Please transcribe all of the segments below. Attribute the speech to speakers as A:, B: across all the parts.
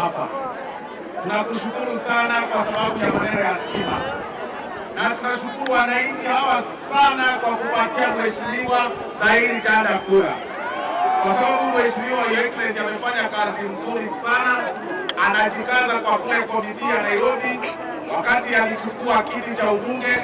A: hapa. Tunakushukuru sana kwa sababu ya maneno ya stima, na tunashukuru wananchi hawa sana kwa kupatia Mheshimiwa Zairi Janda kura, kwa sababu Mheshimiwa Your Excellency amefanya kazi nzuri sana, anajikaza kwa kule committee ya Nairobi. Wakati alichukua kiti cha ubunge,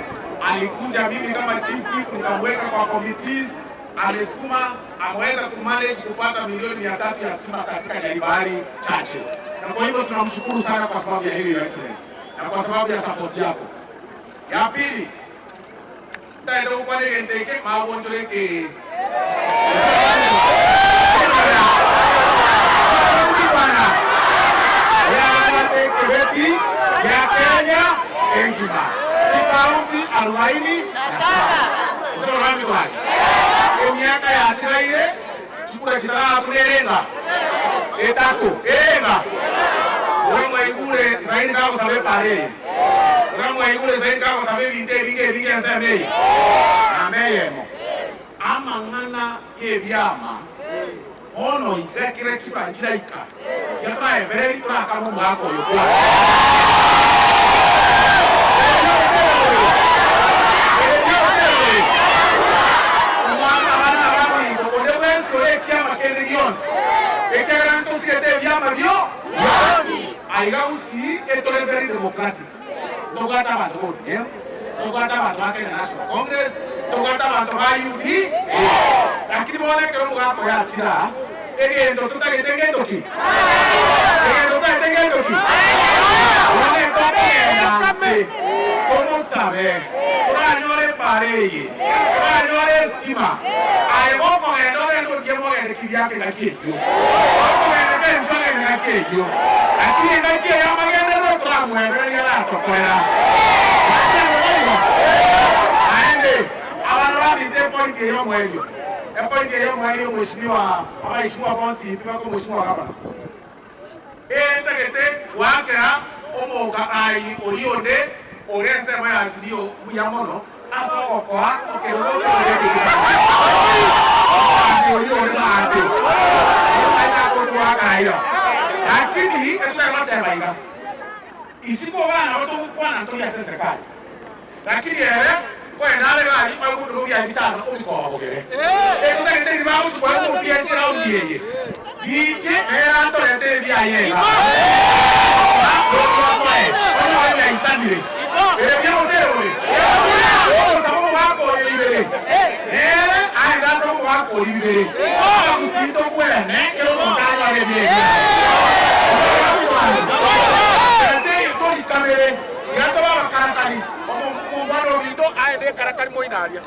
A: alikuja mimi kama chief whip nikamweka kwa committees amesukuma ameweza kumanage kupata milioni 300 ya stima katika Nyaribari chache, na kwa hivyo tunamshukuru sana kwa sababu ya hiyo Your Excellency, na kwa sababu ya support yako. Ya pili taenda gukwanegenteke magonjoreke Kibeti ya Kenya engima chikaunti 47 emiaka yatigaire chikura chitaraburerenga etato erenga uramwaigure zaidi kagosabe pareye uramwaigure zaidi kagosabe ebinto ebinge ebinge ensemo eye namba eyemo amang'ana y'ebiama bono iga kere chikura chiraika tiga toraemereri torakama omogaka oyo kwana. Abana abaminto, onde bwensi ore ekiama kende gionsi, ekiagera ntosigete ebiama bionsi, aiga gusii etore very democratic. Ntobwate abanto ba ODM, ntobwate abanto ba Kenya National Congress, ntobwate abanto ba UDA. Lakini bono ekero omogaka oyo achire aa, egento totagete ngento ki? Egento totagete ngento ki? Bono etokogenda nse tomosabe toranyore ebara eye, toranyore estima, aye gokogenda ogende ODM ogende kivyake ngaki eyio, gokogenda Kenswa ogende ngaki eyio, lakini engaki eye amagenderero toramwebereria aratokorera. Naende abana baminto epoint eye omoerio, epoint eye omoerio mweshimiwa abaeshimiwa bonsi pi baka omweshimiwa gavana. Entagete goakera omoka aye oria onde ore ensemo ya Azimio mbuya mono ase ogokoa ekerogo Omogambi oria ore maate omanyete agotoaka iga, lakini etotari goteba iga isiko abana aba togokwana ntori ase eserikali. Lakini ere nkoenda are gari oegwe ebirogo biaye bitano obikoba bogere. Etotagete riria bagochia koegwa obuya ase eraundi eye, riche nere atoretere ebiaye iga. Totoe, onyore biaisanire. Ere buya gose ere bobe? Ogosaba omogaka oyo ibere, nere aende asabe omogaka oria ibere. Abagusii tobwene kera omonto anyore ebiaye biaye. Torikamere. Tiga tobe abakarakari, omongwana ominto aende ekarakari moino aria.